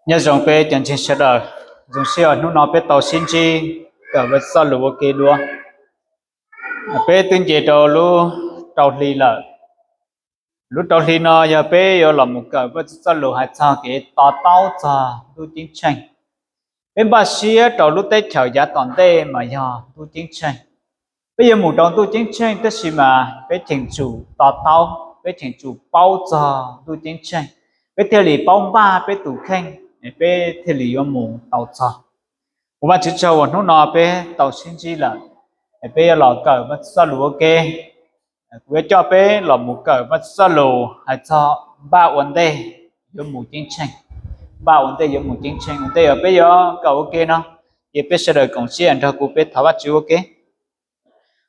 Nyob zoo peb cov ntseeg sawv daws, zoo siab hnub no peb tau sib ntsib kawm Vajtswv txoj lus ua ke dua. Peb twb nce rau lub rau hli lawm. Lub rau hli no yog peb yuav los mus kawm Vajtswv txoj lus hais txog kev to taub txog ntuj ceeb tsheej. Peb npaj siab rau lub teb chaws yav tom ntej mas yog ntuj ceeb tsheej. Peb yuav mus rau ntuj ceeb tsheej tab sis mas peb cheem tsum to taub, peb cheem tsum paub txog ntuj ceeb tsheej, peb thiaj li paub npaj peb tus kheej, peb thiaj li yuav mus tau txog. Ua Vajtswv tsaug uas hnub no peb tau sib ntsib lawm, peb yuav los kawm Vajtswv txoj lus ua ke. Kuv yuav coj peb los mus kawm Vajtswv txoj lus hais txog npaj ua ntej yuav mus ceeb tsheej. Npaj ua ntej yuav mus ceeb tsheej. Ua ntej uas peb yuav kawm ua ke no, ces peb sawv daws koom siab nrog kuv peb thov Vajtswv ua ke.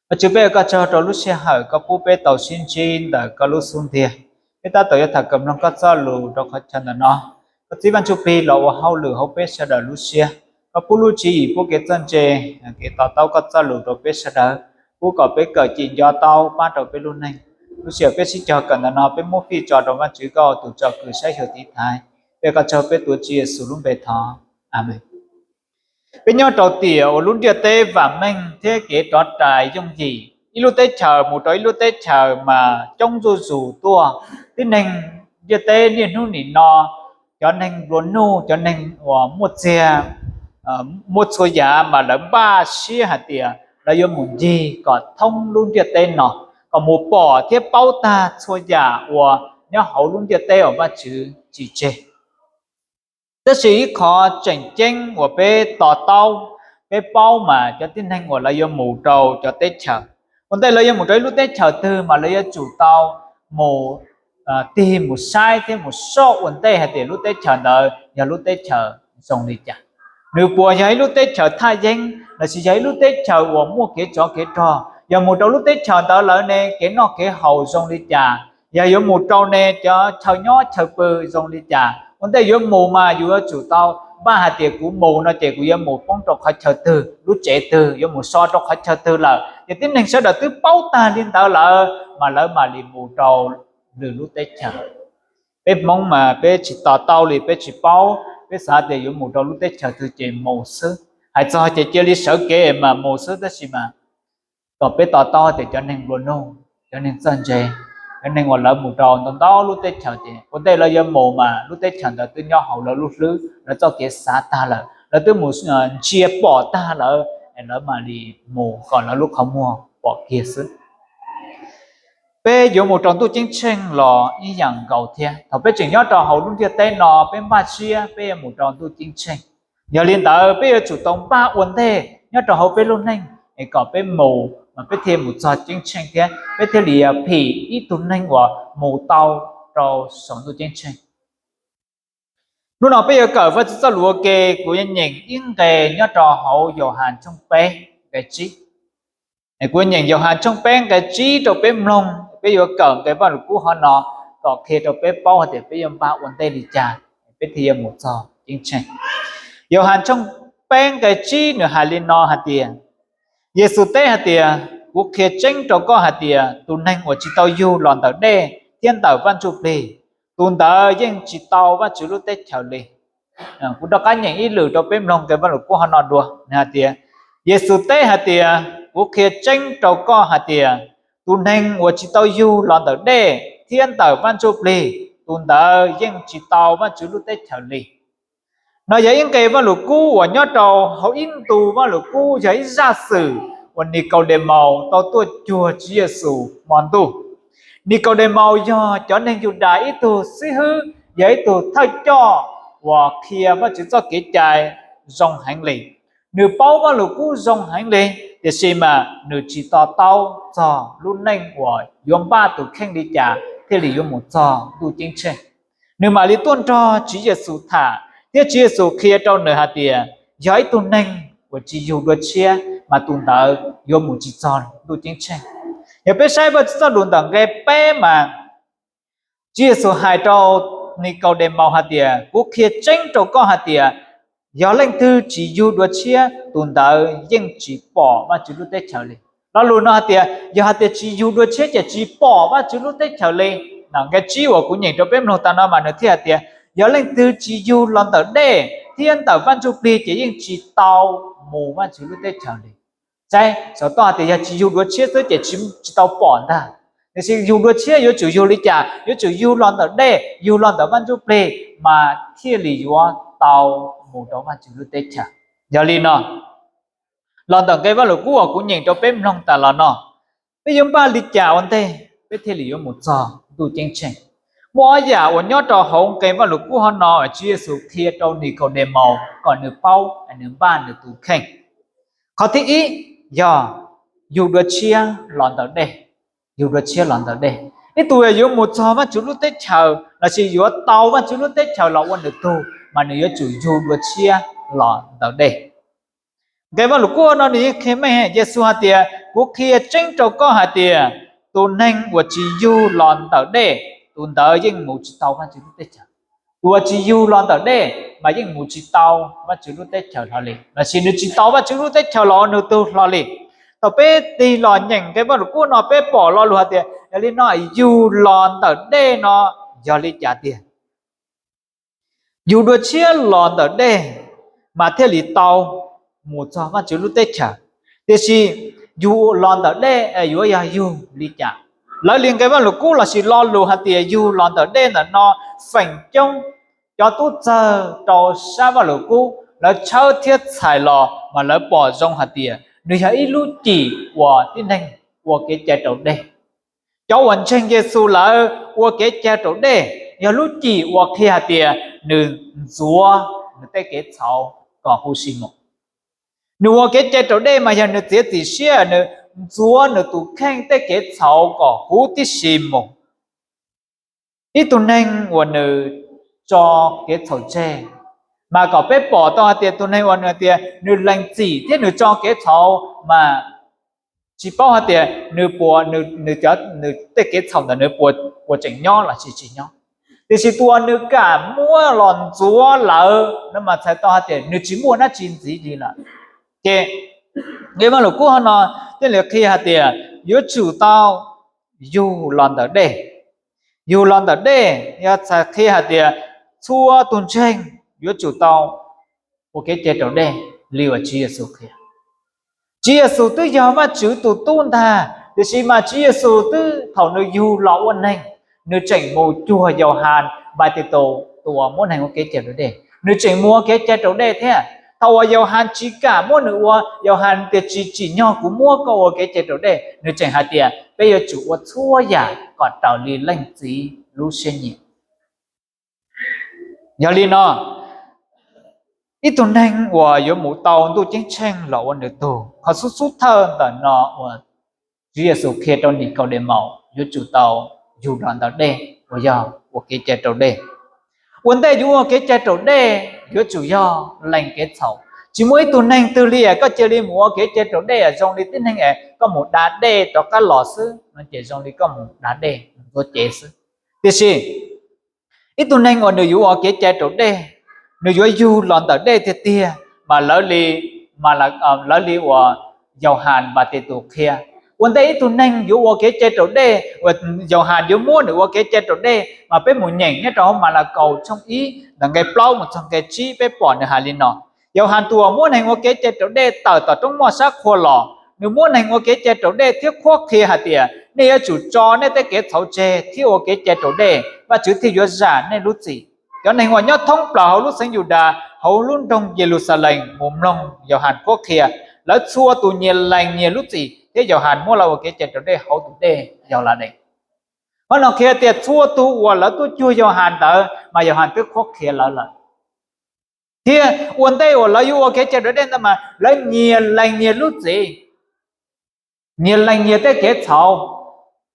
Vajtswv, peb ua koj tsaug rau lub sij hawm koj pub peb tau sib ntsib ntawm koj lub xub ntiag. Peb tab tom yuav tham kom mloog koj txoj lus rau qhov chaw ntawm no. Koj txib Vaj Ntsujplig los ua hauj lwm hauv peb sawv daws lub siab. Koj pub lub tswv yim, pub kev txawj ntse, kev to taub koj txoj lus rau peb sawv daws, pub kom peb kawm cim nco tau pab rau peb lub neej. Lub sij hawm peb sib cog kawm ntawm no peb muab fij tso rau Vajtswv koj tus tsom kwm saib xyuas tiv thaiv. Peb ua koj tsaug, peb tuav Tswv Yexus lub npe thov, Amees. Peb nyob rau tiam uas lub ntiaj teb vam meej thiab kev rov rais yooj yim, ib lub teb chaws mus rau ib lub teb chaws mas coob zuj zus tuaj. Tib neeg ntiaj teb niaj hnub nim no, cov neeg nplua nuj, cov neeg uas muaj txiag, muaj txhua yam mas lawv npaj siab hais tias lawv yuav mus ncig kom thoob lub ntiaj teb no, kom mus pom thiab paub tag txhua yam uas nyob hauv lub ntiaj teb uas Vajtswv tsim tseg. Tab sis ib qho tseem ceeb uas peb to taub, peb paub mas cov tib neeg uas lawv yuav mus rau cov teb chaws, ua ntej lawv yuav mus rau ib lub teb chaws twg mas lawv yuav tsum tau mus tig mus saib thiab mus soj ua ntej hais tias lub teb chaws ntawd yog lub teb chaws zoo li cas. Nws puas yog ib lub teb chaws thaj yeeb lossis yog ib lub teb chaws uas muaj kev tsov kev rog? Yog mus rau lub teb chaws ntawd lawm ne kev noj kev haus zoo li cas? Yog yuav mus rau ne cov chaw nyob chaw pw zoo li cas? Ua ntej yuav mus mas yus yuav tsum tau npaj hais tias kuv mus no ces kuv yuav mus poob rau qhov chaw twg, lub tsev twg, yuav mus so rau qhov chaw twg lawm. Ces tib neeg sawv daws twb paub tag li ntawd lawm mas lawv mam li mus rau lwm lub teb chaws. Peb Hmoob mas peb tsis to taub li, peb tsis paub, peb xav tias yuav mus rau lub teb chaws twg ces mus xwb, hais txog ces cia li sawv kev mas mus xwb. Tab sis mas kom peb to taub tias cov neeg nplua nuj, cov neeg txawj ntse, cov neeg uas lawv mus rau ntau ntau lub teb chaws ces ua ntej lawv yuav mus mas lub teb chaws ntawd twb nyob hauv lawv lub hlwb, lawv txoj kev xav tag lawm, lawv twb mus ntsia pom tag lawm, lawv mam li mus kom lawv lub qhov muag pom kiag xwb. Peb yuav mus rau ntuj ceeb tsheej los ib yam nkaus thiab. Thaum peb tseem nyob rau hauv lub ntiaj teb no peb npaj siab peb yuav mus rau ntuj ceeb tsheej. Yog li ntawd peb yuav tsum tau npaj ua ntej nyob rau hauv peb lub neej es kom peb mus mas peb thiaj mus txog ceeb tsheej thiab peb thiaj li phim ib tug neeg uas mus tau rau saum ntuj ceeb tsheej. Hnub no peb yuav kawm Vajtswv txoj lus ua ke, kuv yuav nyeem ib nqe nyob rau hauv Yauhas tshooj peb nqe tsib. Kuv yuav nyeem Yauhas tshooj peb nqe tsib rau peb mloog, peb yuav kawm nqe Vajluskub hov no kom qhia rau peb paub hais tias peb yuav npaj ua ntej li cas peb thiaj yuav mus txog ceeb tsheej. Yauhas tshooj peb nqe tsib nws hais li no hais tias, Yexus teb hais tias, kuv qhia tseeb rau koj hais tias tus neeg uas tsis tau yug los ntawm dej thiab ntawm Vaj Ntsujplig, tus ntawd yeej tsis tau Vajtswv lub teb chaws li. Kuv rov qab nyeem ib lwm rau peb mloog nqe Vajluskub hov no dua, nws hais tias, Yexus teb hais tias, kuv qhia tseeb rau koj hais tias tus neeg uas tsis tau yug los ntawm dej thiab ntawm Vaj Ntsujplig, tus ntawd yeej tsis tau Vajtswv lub teb chaws li. No yog ib nqe Vajluskub uas nyob rau hauv ib ntu Vajluskub, yog ib zaj xwm uas Nikaudemaus tau tuaj cuag Tswv Yexus hmo ntuj. Nikaudemaus yog cov neeg Yudas ib tug xib hwb, yog ib tug thawj coj uas qhia Vajtswv txoj kev cai zoo heev li. Nws paub Vajluskub zoo heev li, tiam sis mas nws tsis to taub txog lub neej uas yuav npaj tus kheej li cas thiaj li yuav mus txog ntuj ceeb tsheej. Nws mam li tuaj nrog Tswv Yexus tham, thiab Tswv Yexus qhia rau nws hais tias yog ib tug neeg uas tsis yug dua tshiab mas tus ntawd yuav mus tsis txog ntuj ceeb tsheej. Yog peb saib Vajtswv txoj lus ntawm nqe peb mas Tswv Yexus hais rau Nikaudemaus hais tias, kuv qhia tseeb rau koj hais tias yog leej twg tsis yug dua tshiab, tus ntawd yeej tsis pom Vajtswv lub teb chaws li. Lo lus no hais tias yog hais tias tsis yug dua tshiab ces tsis pom Vajtswv lub teb chaws li. Nqe tsib uas kuv nyeem rau peb mloog tas no mas nws thiaj hais tias Yog leej twg tsis yug los ntawm dej thiab ntawm Vaj Ntsujplig ces yeej tsis tau mus Vajtswv lub teb chaws li. Saib, xav tau hais tias yog tsis yug dua tshiab xwb ces tsis tau pom ntag. Tiam sis yug dua tshiab yuav tsum yug li cas? Yuav tsum yug los ntawm dej, yug los ntawm Vaj Ntsujplig mas thiaj li yuav tau mus rau Vajtswv lub teb chaws. Yog li no, los ntawm nqe Vajluskub uas kuv nyeem rau peb mloog tas los no, peb yuav npaj li cas ua ntej peb thiaj li yuav mus txog ntuj ceeb tsheej? Muaj ob yam uas nyob rau hauv nqe Vajluskub hov no uas Tswv Yexus qhia rau Nikaudemaus kom nws paub, nws npaj nws tus kheej. Qhov thib ib yog yug dua tshiab los ntawm dej. Yug dua tshiab los ntawm dej. Ib tug uas yuav mus txog Vajtswv lub teb chaws lossis yuav tau Vajtswv lub teb chaws los ua nws tug mas nws yuav tsum yug dua tshiab los ntawm dej. Nqe Vajluskub no nws yeej qhia meej, Yexus hais tias, kuv qhia tseeb rau koj hais tias, tus neeg uas tsis yug los ntawm dej, tus ntawd yeej mus tsis tau Vajtswv lub teb chaws. Tus uas tsis yug los ntawm dej mas yeej mus tsis tau Vajtswv lub teb chaws hlo li, lossis nws tsis tau Vajtswv lub teb chaws los ua nws tug hlo li. Thaum peb tig los nyeem nqe Vajluskub no peb pom lo lus hais tias yog li no, yug los ntawm dej no yog li cas tiag? Yug dua tshiab los ntawm dej mas thiaj li tau mus txog Vajtswv lub teb chaws. Tiam sis yug los ntawm dej yuav yog yug li cas? Lawv li nqe Vajluskub lossis lo lus hais tias yug los ntawm dej ntawm no feem coob cov tub txawg rau sab Vajluskub lawv tshawb thiab txhais los mas lawv pom zoo hais tias nws yog ib lub cim uas tib neeg ua kev cai raus dej. Cov uas ntseeg Yexus lawv ua kev cai raus dej yog lub cim uas qhia hais tias nws ntxuav nws tej kev txhaum kom huv si mus. Nws ua kev cai raus dej mas yog nws txiav txim siab, nws ntxuav nws tus kheej tej kev txhaum kom huv tib si mus. Ib tug neeg uas nws tso kev txhaum tseg, mas kom peb pom tau hais tias tus neeg uas nws tias nws lees txim thiab nws tso kev txhaum mas tsis paub hais tias nws puas, nws tej kev txhaum ntawd nws puas tseem nyob lossis tsis nyob. Tiam sis tus uas nws kam muab los ntxuav lawm no mas txhais tau hais tias nws tsis muaj dab tsi ntxiv li lawm. Ces nqe Vajluskub hov no thiaj li qhia hais tias yuav tsum tau yug los ntawm dej. Yug los ntawm dej yog txhais qhia hais tias txhua tus ntseeg yuav tsum tau ua kev cai raus dej li uas Tswv Yexus qhia. Tswv Yexus twb yog Vajtswv tus tub ntag, tiam sis mas Tswv Yexus twb thaum nws yug los ua neeg, nws tseem mus cuag Yauhas Npatitus tus uas muab neeg ua kev cai raus dej, nws tseem mus ua kev cai raus dej thiab. Thaum uas Yauhas tsis kam muab nws ua, Yauhas tias tsis tsim nyog kuv muab koj ua kev cai raus dej, nws tseem hais tias peb yuav tsum ua txhua yam kom raws li leej txiv lub siab nyiam. Yog li no, ib tug neeg uas yuav mus tau ntuj ceeb tsheej los ua nws tug, qhov xub xub thawj ntawm no uas Tswv Yexus qhia rau Nikaudemaus yuav tsum tau yug los ntawm dej uas yog ua kev cai raus dej. Ua ntej yuav ua kev cai raus dej yuav tsum yog lees kev txhaum. Tsis muaj ib tug neeg twg li koj cia li mus ua kev cai raus dej zoo li tib neeg es koj mus da dej rov qab los xwb no ces zoo li koj mus da dej ntxuav cev xwb. Tiam sis ib tug neeg uas nws yuav ua kev cai raus dej, nws yuav yug los ntawm dej tiag tiag mas lawv li, lawv li uas Yauhas Npatitus qhia. Ua ntej ib tug neeg yuav ua kev cai raus dej, uas Yauhas yuav muab nws ua kev cai raus dej mas peb mus nyeem nyob rau hauv Malakaus tshooj ib ntawm nqe plaub mus txog nqe tsib peb pom nws hais li no. Yauhas tus uas muab neeg ua kev cai raus dej tawm tom roob moj sab qhua los, nws muab neeg ua kev cai raus dej thiab qhuab qhia hais tias nej yuav tsum tso nej tej kev txhaum tseg thiab ua kev cai raus dej, Vajtswv thiaj yuav zam nej lub txim. Cov neeg uas nyob thoob plaws hauv lub xeev Yudas hauv lub nroog Yeluxalees mus mloog Yauhas qhuab qhia, lawv txhua tus nyias lees nyias lub txim thiab Yauhas muab lawv ua kev cai raus dej hauv tus dej Yauladees. Qhov no qhia tias txhua tus uas lawv tuaj cuag Yauhas ntawd mas Yauhas twb qhuab qhia lawv lawm. Thiab ua ntej uas lawv yuav ua kev cai raus dej ntawd mas lawv nyias lees nyias lub txim, nyias lees nyias tej kev txhaum,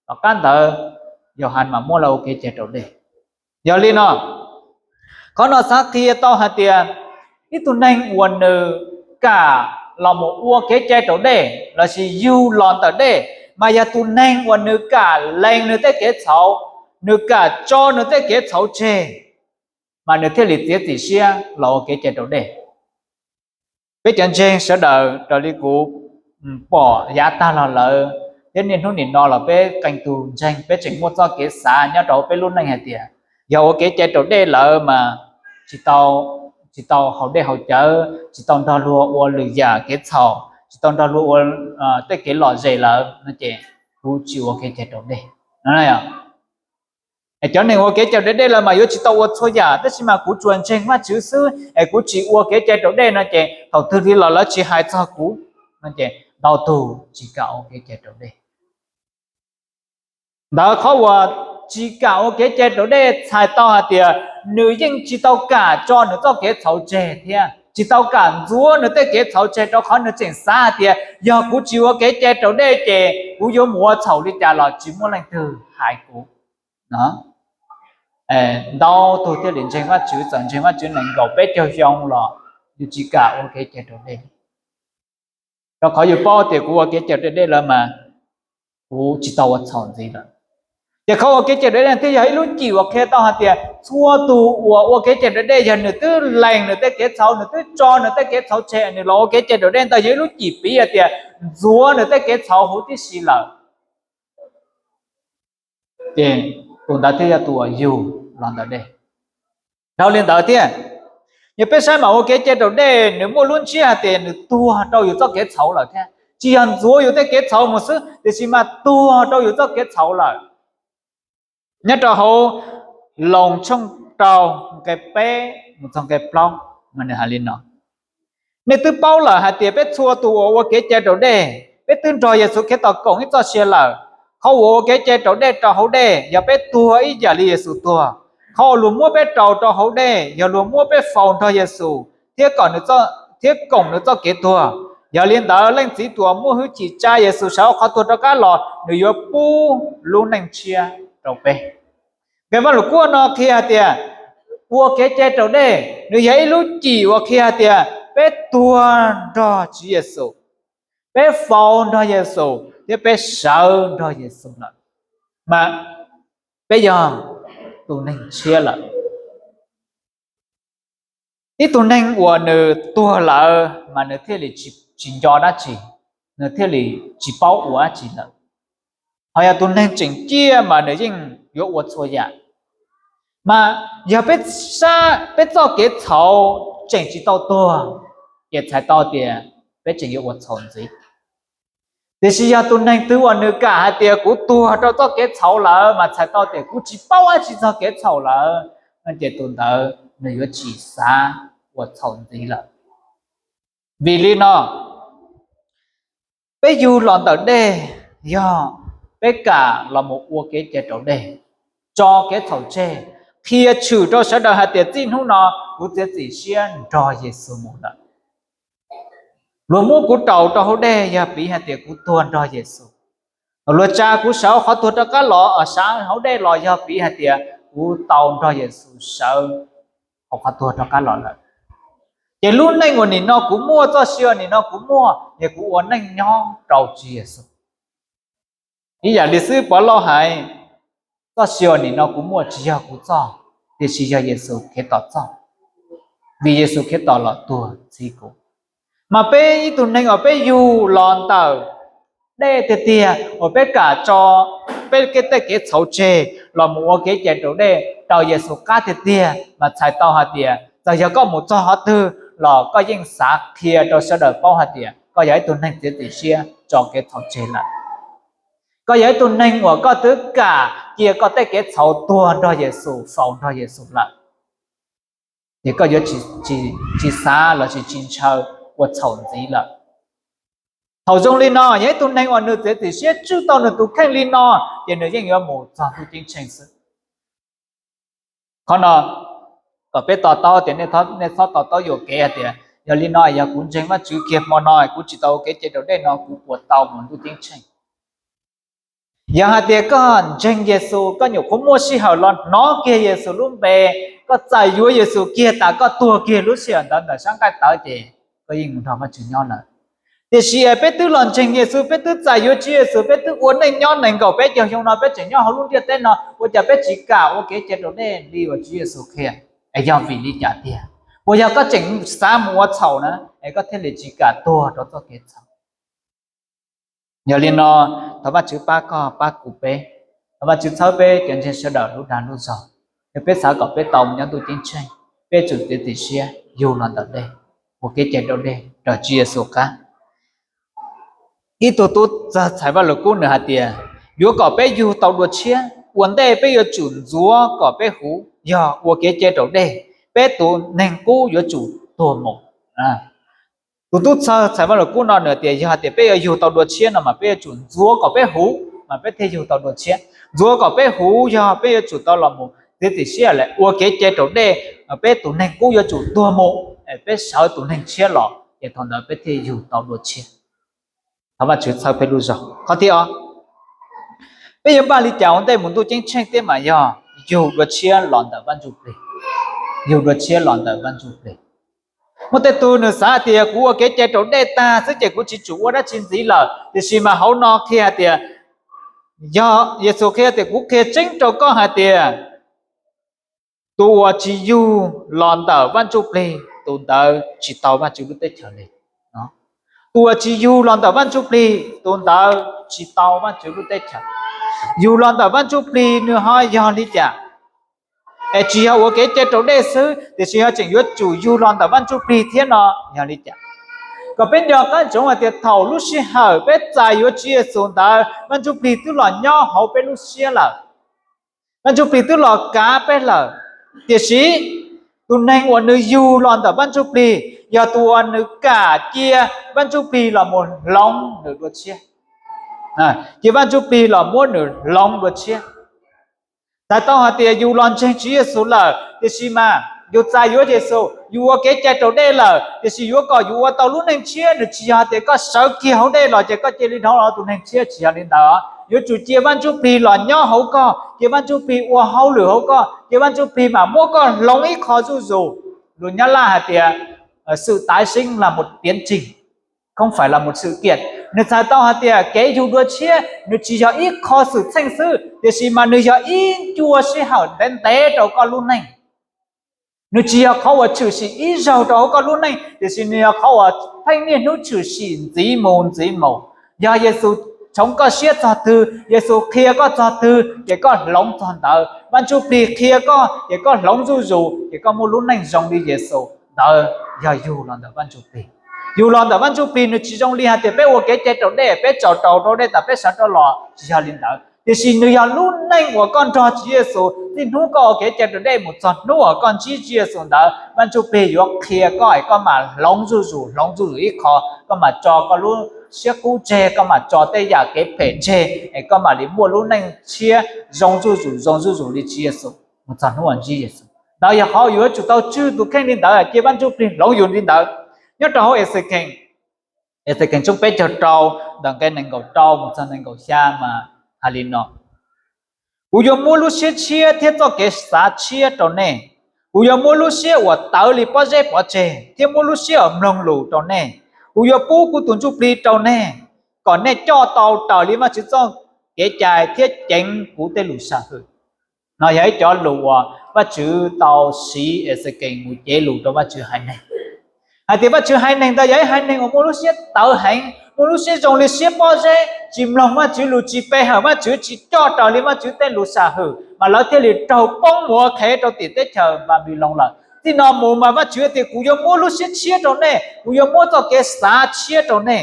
tom qab ntawd Yauhas mam muab lawv ua kev cai raus dej. Yog li no, qhov no xav qhia tau hais tias ib tug neeg uas nws kam los mus ua kev cai raus dej lossis yug los ntawm dej mas yog tus neeg uas nws kam lees nws tej kev txhaum, nws kam tso nws tej kev txhaum tseg, mas nws thiaj li txiav txim siab los ua kev cai raus dej. Peb cov ntseeg sawv daws raws li kuv pom yav tag los lawm thiab niaj hnub nim no los peb qee tus ntseeg peb tseem muaj txoj kev xav nyob rau peb lub neej hais tias Yog ua kev cai raus dej lawm mas tsis tau, tsis tau haus dej haus cawv, tsis tau nrog luag ua lwm yam kev txhaum, tsis tau nrog luag ua tej kev lom zem lawm no ces kuv tsis ua kev cai raus dej. Es cov neeg ua kev cai raus dej lawm mas yuav tsis tau ua txhua yam, tab sis mas kuv tsuas ntseeg Vajtswv xwb es kuv tsis ua kev cai raus dej no ces thaum twg li los lawv tsis hais txog kuv no ces ntau tug tsis kam ua kev cai raus dej. Ntawd qhov uas tsis kam ua kev cai raus dej txhais tau hais tias nws yeej tsis tau kam tso nws txoj kev txhaum tseg thiab tsis tau kam ntxuav nws tej kev txhaum tseg, rau qhov nws tseem xav hais tias yog kuv tsis ua kev cai raus dej ces kuv yuav mus ua txhaum li cas los tsis muaj leej twg hais kuv. Ntau tug thiaj li ntseeg Vajtswv, txawm ntseeg Vajtswv nees nkaum peb caug xyoo los yus tsis kam ua kev cai raus dej, rau qhov yus paub tias kuv ua kev cai raus dej lawm mas kuv tsis tau ua txhaum ntxiv lawm. Ces qhov ua kev cai raus dej thiaj yog ib lub cim uas qhia tau hais tias txhua tus uas ua kev cai raus dej yog nws twb lees nws tej kev txhaum, nws twb tso nws tej kev txhaum tseg, nws los ua kev cai raus dej ntawd yog ib lub cim piv hais tias ntxuav nws tej kev txhaum huv tib si lawm. Ces tus ntawd thiaj yog tus uas yug los ntawm dej. Dhau li ntawd thiab, yog peb saib mas ua kev cai raus dej nws muaj lub ntsiab hais tias nws tuag rau yus txoj kev txhaum lawm thiab, tsis yog ntxuav yus tej kev txhaum mus xwb tiam sis mas tuag rau yus txoj kev txhaum lawm. Nyob rau hauv Loos tshooj rau nqe peb mus txog nqe plaub mas nws hais li no: Nej twb paub lawm hais tias peb txhua tus uas ua kev cai raus dej, peb twb nrog Yexus Khetos koom ib txoj sia lawm. Qhov uas ua kev cai raus dej rau hauv dej yog peb tuag ib yam li Yexus tuag. Qhov uas luag muab peb raus rau hauv dej yog luag muab peb faus nrog Yexus thiab, thiab koom nws txoj kev tuag. Yog li ntawd, Leej Txiv tus uas muaj hwj chim tsa Yexus sawv hauv qhov tuag rov qab los, nws yuav pub lub neej tshiab rau peb. Nqe Vaj Lus Kub no qhia hais tias ua kev cai raus dej nws yog ib lub cim uas qhia hais tias peb tuag nrog Tswv Yexus, peb faus nrog Yexus thiab peb sawv nrog Yexus lawm, mas peb yog tus neeg tshiab lawm. Ib tug neeg uas nws tuag lawm mas nws thiaj li tsis nco dab tsi, nws thiaj li tsis paub ua dab tsi lawm. Ho yog tus neeg tseem ciaj mas nws yeej yuav ua txhua yam. Mas yog peb sab peb txoj kev txhaum tseem tsis tau tuag, ces txhais tau tias peb tseem yuav ua txhaum ntxiv. Tiam sis yog tus neeg twg uas nws kam hais tias kuv tuag rau txoj kev txhaum lawm mas txhais tau tias kuv tsis paub dab tsi txog kev txhaum lawm, ces tus ntawd nws yuav tsis xav ua txhaum ntxiv lawm. Vim li no, peb yug los ntawm dej yog peb kam los mus ua kev cai raus dej, tso kev txhaum tseg, qhia tshwm rau sawv daws hais tias txij hnub no kuv txiav txim siab nrog Yexus mus lawm. Luag muab kuv raus rau hauv dej yog piv hais tias kuv tuag nrog Yexus. Luag tsa kuv sawv hauv qhov tuag rov qab los, sawv hauv dej los yog piv hais tias kuv tau nrog Yexus sawv hauv qhov tuag rov qab los lawm. Ces lub neej uas nim no kuv muaj, txoj sia uas nim no kuv muaj, yog kuv ua neej nyob rau Tswv Yexus. Ib yam li xib hwb Pov Lauj hais, txoj sia uas nim no kuv muaj tsis yog kuv txoj, tiam sis yog Yexus Khetos txoj, vim Yexus Khetos los tuag txhiv kuv. Mas peb ib tug neeg uas peb yug los ntawm dej tiag tiag uas peb kam tso peb tej kev txhaum tseg los mus ua kev cai raus dej raws Yexus qab tiag tiag mas txhais tau hais tias txawm yog koj mus txog qhov twg los koj yeej xav qhia rau sawv daws paub hais tias koj yog ib tug neeg txiav txim siab tso kev txhaum tseg lawm. Koj yog ib tug neeg uas koj twb kam cia koj tej kev txhaum tuag nrog Yexus, faus nrog Yexus lawm, ces koj yuav tsis xav los sis tsis ntshaw ua txhaum ntxiv lawm. Thaum zoo li no, yog ib tug neeg uas nws txiav txim siab tswj tau nws tus kheej li no, ces nws yeej yuav mus txog ntuj ceeb tsheej xwb. Qhov no kom peb to taub tias nej txhob to taub yuam kev hais tias yog li no yog kuv ntseeg Vajtswv kiag hmo no kuv tsis tau ua kev cai raus dej no kuv puas tau mus ntuj ceeb tsheej. Yog hais tias koj ntseeg Yexus, koj nyuam qhuav muaj sij hawm los hnov kiag Yexus lub npe, koj txais yuav Yexus kiag tas koj tuag kiag lub sij hawm ntawd ntawm sab nqaij tawv ces koj yeej mus nrog Vajtswv nyob lawm. Tiam sis peb twb los ntseeg Yexus, peb twb txais yuav Tswv Yexus, peb twb ua neej nyob nees nkaum peb caug xyoo no peb tseem nyob hauv lub ntiaj teb no, ua cas peb tsis kam ua kev cai raus dej li uas Tswv Yexus qhia? Es yog vim li cas tiag? Puas yog koj tseem xav mus ua txhaum na es koj thiaj li tsis kam tuag rau txoj kev txhaum? Yog li no, thov Vajtswv pab koj pab kuv peb, thov Vajtswv txhawb peb cov ntseeg sawv daws lub dag lub zog. Yog peb xav kom peb tau mus nyob ntuj ceeb tsheej, peb tsum txiav txim siab yug los ntawm dej, ua kev cai raus dej raws Tswv Yexus qab. Ib tug tub txhais Vaj Lug Kub nws hais tias, yuav kom peb yug tau dua tshiab, ua ntej peb yuav tsum ntxuav kom peb huv yog ua kev cai raus dej, peb tus neeg qub yuav tsum tuag mus. Tus tub txhais Vaj Lug Kub no nws tias yog tias peb yuav yug tau dua tshiab no mas peb yuav tsum ntxuav kom peb huv mas peb thiaj yug tau dua tshiab. Ntxuav kom peb huv yog peb yuav tsum tau los mus txiav txim siab lawm ua kev cai raus dej, peb tus neeg qub yuav tsum tuag mus, peb sawv tus neeg tshiab los ces thaum ntawd peb thiaj yug tau dua tshiab. Thov Vajtswv txhawb peb lub zog. Qhov thib ob, peb yuav npaj li cas ua ntej mus ntuj ceeb tsheej thiab mas yog yug dua tshiab los ntawm Vaj Ntsuj Plig. Yug dua tshiab los ntawm Vaj Ntsuj Plig. Muaj tej tug nws xav tias kuv ua kev cai raus dej tag xwb ces kuv tsis tsum ua dab tsi ntxiv lawm, tiam sis mas hauv no qhia hais tias, yog Yexus qhia tias kuv qhia tseeb rau koj hais tias tus uas tsis yug los ntawm Vaj Ntsuj Plig tus ntawd tsis tau Vajtswv lub teb chaws li. Tus uas tsis yug los ntawm Vaj Ntsuj Plig tus ntawd tsis tau Vajtswv lub teb chaws. Yug los ntawm Vaj Ntsuj Plig nws ho yog li cas? Es tsis yog ua kev cai raus dej xwb tiam sis ho tseem yuav tsum yug los ntawm Vaj Ntsuj Plig thiab no yog li cas? Kom peb nco qab ntsoov hais tias thaum lub sij hawm peb txais yuav Tswv Yexus ntawd Vaj Ntsuj Plig twb los nyob hauv peb lub siab lawm. Vaj Ntsuj Plig twb los kav peb lawm. Tiam sis tus neeg uas nws yug los ntawm Vaj Ntsuj Plig yog tus uas nws kam cia Vaj Ntsuj Plig los mus hloov nws dua tshiab. Cia Vaj Ntsuj Plig los muab nws hloov dua tshiab. Txhais tau hais tias yus los ntseeg Tswv Yexus lawm tiam sis mas yus txais yuav Yexus, yus ua kev cai raus dej lawm tiam sis yuav kom yus ua tau lub neej tshiab nws tsis yog tias koj sawv kiag hauv dej los ces koj cia li dhau los tus neeg tshiab, tsis yog li ntawd. Yuav tsum cia Vaj Ntsuj Plig los nyob hauv koj, cia Vaj Ntsuj Plig ua hauj lwm hauv koj, cia Vaj Ntsuj Plig mam muab koj hloov ib qho zuj zus. Lus Nyab Laj hais tias sự tái sinh là một tiến trình, không phải là một sự kiện. Nws txhais tau hais tias kev yug dua tshiab nws tsis yog ib qho xwm txheej xwb tiam sis mas nws yog ib ncua sij hawm ntev ntev rau koj lub neej. Nws tsis yog qhov uas tshwm sim ib zaug rau hauv koj lub neej tiam sis nws yog qhov uas pheej niaj hnub tshwm sim ntxiv mus ntxiv mus. Yog Yexus tshoov koj siab txog twg, Yexus qhia koj txog twg ces koj hloov txog ntawd. Vaj Ntsuj Plig qhia koj ces koj hloov zuj zus ces koj muaj lub neej zoo li Yexus. Ntawd yog yug los ntawm Vaj Ntsuj Plig. Yug los ntawm Vaj Ntsuj Plig nws tsis zoo li hais tias peb ua kev cai raus dej, peb tsaus rau dej tas peb sawv rov los, tsis yog li ntawd. Tiam sis nws yog lub neej uas koj nrog Tswv Yexus txij hnub koj ua kev cai raus dej mus txog hnub uas koj ntsib Tswv Yexus ntawd, Vaj Ntsuj Plig yuav qhia koj es koj mam hloov zuj zus, hloov zuj zus ib qho, koj mam tso koj lub siab qub tseg, koj mam tso tej yam kev phem tseg es koj mam li muaj lub neej tshiab zoo zuj zus, zoo zuj zus li Tswv Yexus mus txog hnub uas ntsib Yexus. Ntawd yog qhov yuav tsum tau tswj tus kheej li ntawd, cia Vaj Ntsuj Plig hloov yus li ntawd. Nyob rau hauv Exekees, Exekees tshooj peb caug rau, ntawm nqe nees nkaum rau mus txog nees nkaum xya mas hais li no: Kuv yuav muab lub siab tshiab thiab txoj kev xav tshiab rau nej. Kuv yuav muab lub siab uas tawv li pob zeb pov tseg thiab muab lub siab uas mloog lus rau nej. Kuv yuav pub kuv tus Ntsuj Plig rau nej, kom nej coj tau raws li Vajtswv txoj kev cai thiab ceev kuv tej lus sam hwm. No yog ib cov lus uas Vajtswv tau siv Exekees mus cev lus rau Vajtswv haiv neeg. Hais tias Vajtswv haiv neeg ntawd yog ib haiv neeg uas muaj lub siab tawv heev, muaj lub siab zoo li siab pob zeb, tsis mloog Vajtswv lus, tsis pe hawm Vajtswv, tsis coj raws li Vajtswv tej lus sam hwm, mas lawv thiaj li raug poob mus ua qhev rau tim teb chaws Npanpiloos lawm. Txij no mus mas Vajtswv tias kuv yuav muab lub siab tshiab rau nej, kuv yuav muab txoj kev xav tshiab rau nej.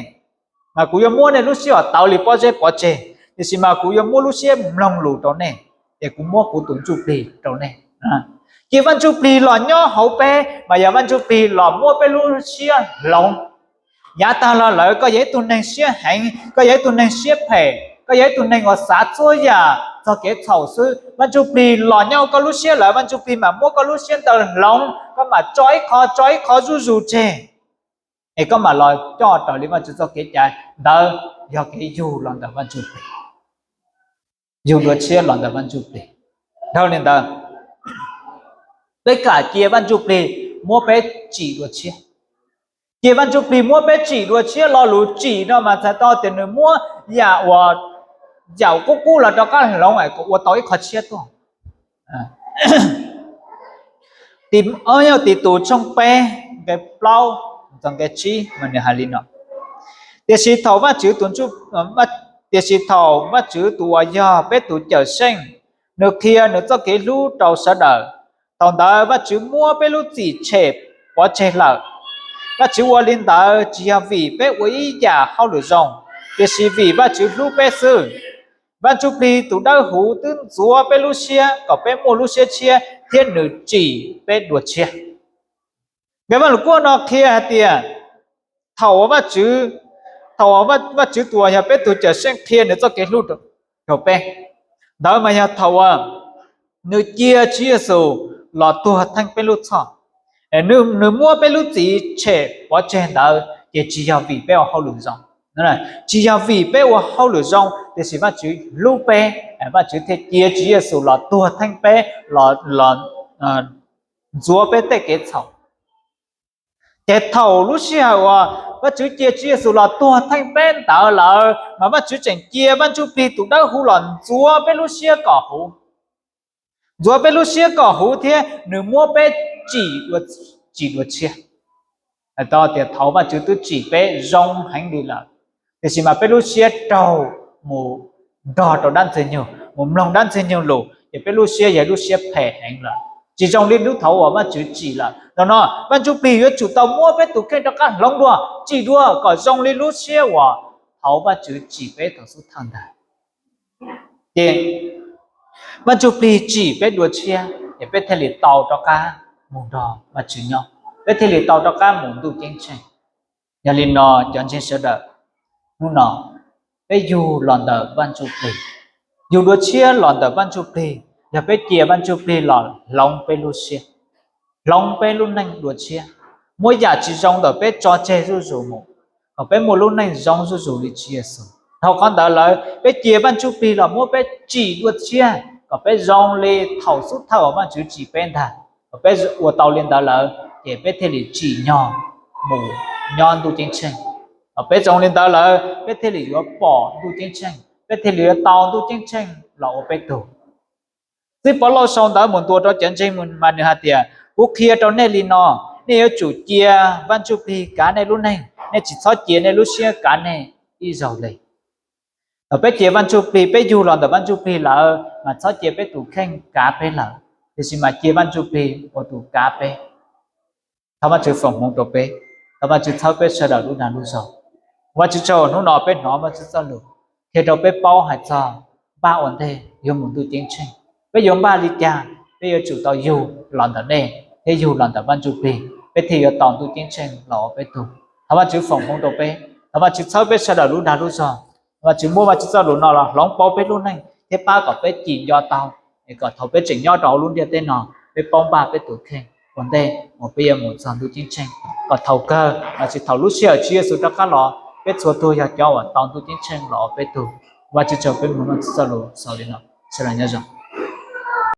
Mas kuv yuav muab nej lub siab uas tawv li pob zeb pov tseg, tiam sis mas kuv yuav muab lub siab mloog lus rau nej, es kuv muab kuv tus Ntsuj Plig rau nej. Cia Vaj Ntsuj Plig los nyob hauv peb mas yog Vaj Ntsuj Plig los muab peb lub siab hloov. Yav tag los lawm koj yog ib tug neeg siab heev, koj yog ib tug neeg siab phem, koj yog ib tug neeg uas xav txhua yam txog kev txhaum xwb, Vaj Ntsuj Plig los nyob hauv koj lub siab lawm, Vaj Ntsuj Plig mam muab koj lub siab ntawd hloov, koj mam tso ib qho tso ib qho zuj zus tseg, es koj mam los coj raws li Vajtswv txoj kev cai. Ntawd yog kev yug los ntawm Vaj Ntsuj Plig, yug dua tshiab los ntawm Vaj Ntsuj Plig. Dhau li ntawd, peb kam cia Vaj Ntsuj Plig muab peb tsim dua tshiab. Cia Vaj Ntsuj Plig muab peb tsim dua tshiab, lo lus tsim no mas txhais tau tias nws muab yam uas yaum qub qub los rov qab hloov es kom ua tau ib qho tshiab tuaj. Tim, Tim tus tshooj peb nqe plaub txog nqe tsib mas nws hais li no: Tiam sis thaum Vajtswv tus, tiam sis thaum Vajtswv tus uas yog peb tus Cawmseej nws qhia nws txoj kev hlub rau sawv daws. Thaum ntawd Vajtswv muab peb lub txim tshem pov tseg lawm. Vajtswv ua li ntawd tsis yog vim peb ua ib yam hauj lwm zoo, tiam sis vim Vajtswv hlub peb xwb. Vaj Ntsuj Plig tus dawb huv twb ntxuav peb lub siab kom peb muaj lub siab tshiab thiab nws tsim peb dua tshiab. Nqe Vaj Lug Kuaj no qhia hais tias thaum uas Vajtswv, thaum uas Vajtswv tus uas yog peb tus Cawmseej qhia nws txoj kev hlub rau peb, ntawd mas yog thaum uas nws cia Tswv Yexus los tuag theej peb lub txhoj. Nws muab peb lub txim tshem pov tseg ntawd ces tsis yog vim peb ua hauj lwm zoo, tsis yog vim peb ua hauj lwm zoo, tiam sis Vajtswv hlub peb, Vajtswv thiaj cia Tswv Yexus los tuag theej peb, los ntxuav peb tej kev txhaum. Ces thaum lub sij hawm uas Vajtswv cia Tswv Yexus los tuag theej peb ntawd lawm mas Vajtswv tseem cia Vaj Ntsuj Plig tus dawb huv los ntxuav peb lub siab kom huv. Ntxuav peb lub siab kom huv thiab nws muab peb tsim dua tshiab. Hais tau tias thaum Vajtswv twb tsim peb zoo heev li lawm, tiam sis mas peb lub siab raug mus nrog rau dab Ntxwg Nyoog, mus mloog dab Ntxwg Nyoog lus, ces peb lub siab yog lub siab phem heev lawm, tsis zoo li lub thaum uas Vajtswv tsim lawm. Thaum no Vaj Ntsuj Plig yuav tsum tau muab peb tus kheej rov qab hloov dua, tsim dua kom zoo li lub siab uas thaum Vajtswv tsim peb thaum xub thawj ntag. Ces Vaj Ntsuj Plig tsim peb dua tshiab ces peb thiaj li tau rov qab mus nrog Vajtswv nyob, peb thiaj li tau rov qab mus ntuj ceeb tsheej. Yog li no cov ntseeg sawv daws, hnub no peb yug los ntawm Vaj Ntsuj Plig, yug dua tshiab los ntawm Vaj Ntsuj Plig, yog peb cia Vaj Ntsuj Plig los hloov peb lub siab, hloov peb lub neej dua tshiab, muab yam tsis zoo ntawm peb tso tseg zuj zus mus, kom peb muaj lub neej zoo zuj zus li Tswv Yexus. Dhau qhov ntawd lawm peb cia Vaj Ntsuj Plig los muab peb tsim dua tshiab kom peb zoo li thaum xub thawj uas Vajtswv tsim peb ntag. Kom peb ua tau li ntawd lawm ces peb thiaj li tsim nyog mus nyob ntuj ceeb tsheej. Kom peb zoo li ntawd lawm peb thiaj li yuav pom ntuj ceeb tsheej, peb thiaj li yuav tau ntuj ceeb tsheej los ua peb tug. Txiv Paulus sau ntawv mus ntuas rau cov ntseeg mas nws hais tias, kuv qhia rau nej li no, nej yuav tsum cia Vaj Ntsuj Plig kav nej lub neej, nej tsis txhob cia nej lub siab kav nej ib zaug li. Thaum peb cia Vaj Ntsuj Plig, peb yug los ntawm Vaj Ntsuj Plig lawm mas txhob cia peb tus kheej kav peb lawm, tiam sis mas cia Vaj Ntsuj Plig ua tus kav peb. Thov Vajtswv foom hmoov rau peb, thov Vajtswv txhawb peb sawv daws lub dag lub zog. Vajtswv tsaug hnub no peb hnov Vajtswv txoj lus qhia rau peb paub hais txog npaj ua ntej yuav mus ntuj ceeb tsheej. Peb yuav npaj li cas? Peb yuav tsum tau yug los ntawm nej thiab yug los ntawm Vaj Ntsuj Plig, peb thiaj yuav tau ntuj ceeb tsheej los ua peb tug. Thov Vajtswv foom hmoov rau peb, thov Vajtswv txhawb peb sawv daws lub dag lub zog. Vajtswv muab Vajtswv txoj lus no los hloov pauv peb lub neej thiab pab kom peb cim nco tau, es kom thaum peb tseem nyob rau hauv lub ntiaj teb no, peb paub npaj peb tus kheej ua ntej uas peb yuav mus txog ntuj ceeb tsheej, kom thaum kawg los sis thaum lub sij hawm Tswv Yexus rov qab los, peb txhua tug yog cov uas tau ntuj ceeb tsheej los ua peb tug. Vajtswv tsaug, peb mloog Vajtswv txoj lus xaus li no, sawv daws nyob zoo.